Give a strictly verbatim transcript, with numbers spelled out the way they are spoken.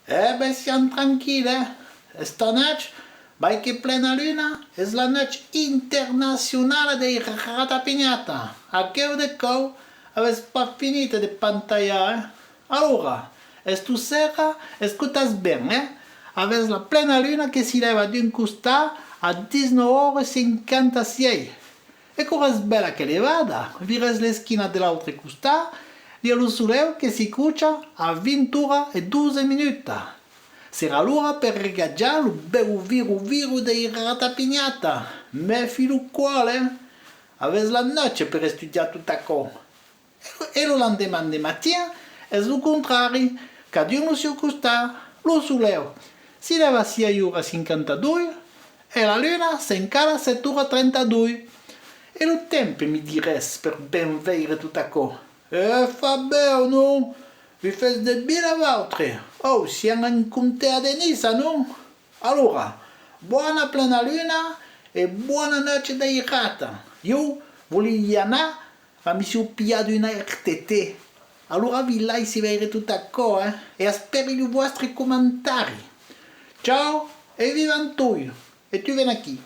E ben, siam tranquilles, eh? Esta nuech, vai que plena luna, es la nuech internacionala dei ratapinhata. Aqueu de còup, avètz pas finit de pantalhar, eh? Alora, esto sera, escotatz ben, eh? Avètz la plena luna que si lèva d'un costat a dètz-e-nòu oras cinquanta-sièis. E quora es bèla que levada, viretz l'esquina de l'autre costat, li a lo solèu que si cocha a vint oras e dotze minutas. Serà l'ora per regatjar lo bèu viro viro dei ratapinhata. Mèfi lo còl, eh? Avètz la nuech per estudiar tot aquò. E lo, e lo lendeman de matin es lo contrari, cadun lo sieu costat, lo solèu si lèva a sièis oras cinquanta-doi e la luna s'encala a sèt oras trenta-doi. E lo temps, mi diretz, per ben veire tot aquò? E fa bèu, non? Vi fètz de bilas, vautres? Òu, siam en comtat de Niça, non? Alora, bòna plena luna e bòna nuech dei rata. Ieu voliá i anar, ma mi siáu pilhat una R T T. Alora vi laissi veire tot aquò, eh? E espèri lo vòstre comentari. Ciao e viva Antoi! E tu ven aquí.